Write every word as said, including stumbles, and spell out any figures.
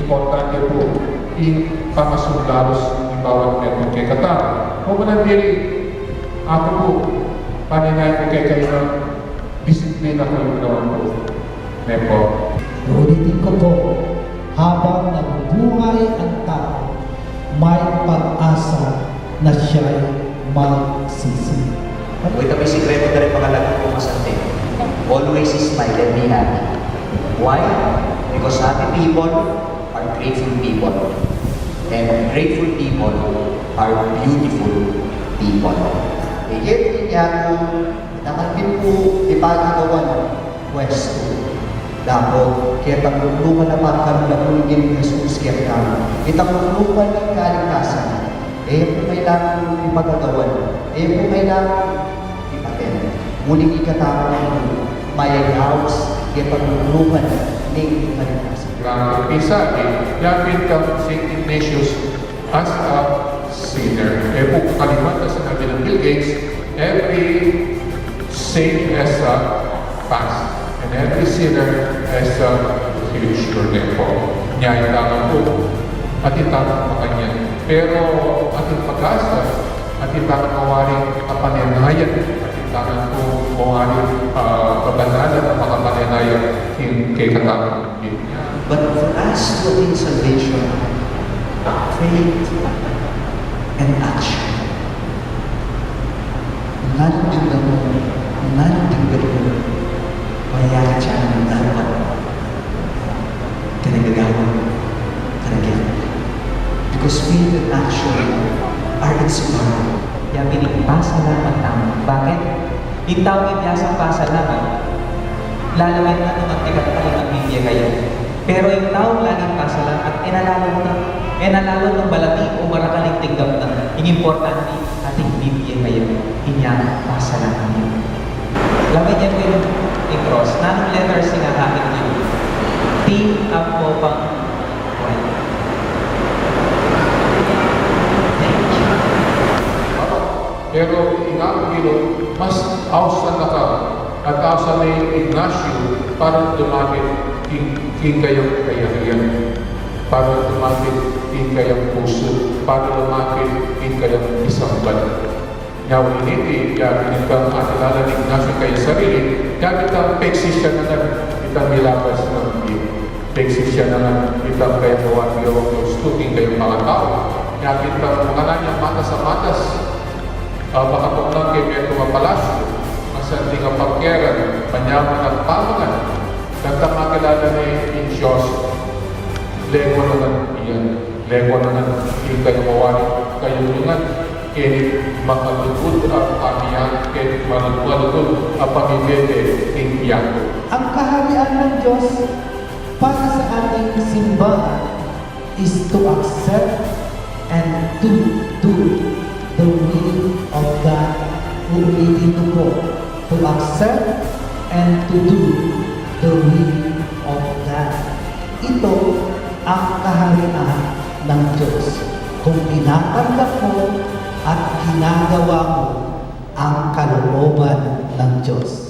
Importante pu ing pamasundalos ning bawat miyembro kekatamu. Mu manandiri, aku pu, panenayan ku kekayu na disiplina kayu, katawan ku. Ne pu. Ulitin ku pu, habang nabubuhay ang tao, may pag-asa na siya'y magsisi. Ita pu'y sikretu da ring pangalaga kung masanting. Always smile and be happy. Why? Because happy people are grateful people. And grateful people are beautiful people. Ikit inya ku, ita man pin pu ipagagawan, pwestu. Dapot ketang luklukan a pagkalub na pu ning Jesus kekatamu. Itang luklukan ning kaligtasan. E pu kailangan ipagagawan. E pu kailangan ipaten. Ngunit ikatamu mayayawus ketang luklukan ning kaligtasan. Kang pisabi, yapin kang Saint Ignatius as a sinner. E pu kalimatan, sinabi ng Bill Gates, every saint has a past, and every sinner has a future. Therefore, nya ita ngan pu, atin tamung makanyan. Pero atin pag-asa, atin tamung mawaring kapanenayan, atin tamung mawaring, ah, kabanalan a makapanenayan king kekatamu. But for us to attain salvation, faith and action. Nanu ding ganun, nanu ding ganun, mayayari tamu ning dapat. Kaya gagawan, kaya gagawan. Because faith and action are inseparable. Kaya pinipasalamat tamu. Bakit? Ing taung biasang pasalamat, lalu na nung ang tikat pa rin ang bibye kaya. Pero ing taung laging pasalamat, e na lalu na, e na lalu nang balati o marakal ing tinggap na. Ing importante, ating bibye kaya, inya pasalamat. Labi niya pu ing cross. Nanung letters ing akamit niya? T ampo pang Y. Thank you. Pero ing Apo Ginu, mas ausan na ka at ausan na i Ignacio para lumapit king, king kayang kayarian, para lumapit king kayang pusu, para lumapit king kayang isamban. Nya, uling iti, ya, itang akilala ning Ignacio kaya sarili, ya, itang pegsisya na ngan itang milabas nang bie. Pegsisya na ngan itang kayang mawan king Dios, king kayang mga tau. Ya, itang makanyan matas a matas, ah, makapagmula king metung a palasyu, masanting a pagkeran, manyaman a pamangan, kanta makilala ne ing Dios, lengua na ngan iyan. Lengua na ngan ing kayang mawan, kayang ngan, keni makalugud a pamia, keni makalugud a pamibebe king yatu. Ang kaharian ng Diyos para sa ating simbahan is to accept and to do the will of God. Uulitin ko po, to accept and to do the will of God. Ito ang kaharian ng Diyos, kung tinatanggap mo at ginagawa mo ang kalooban ng Diyos.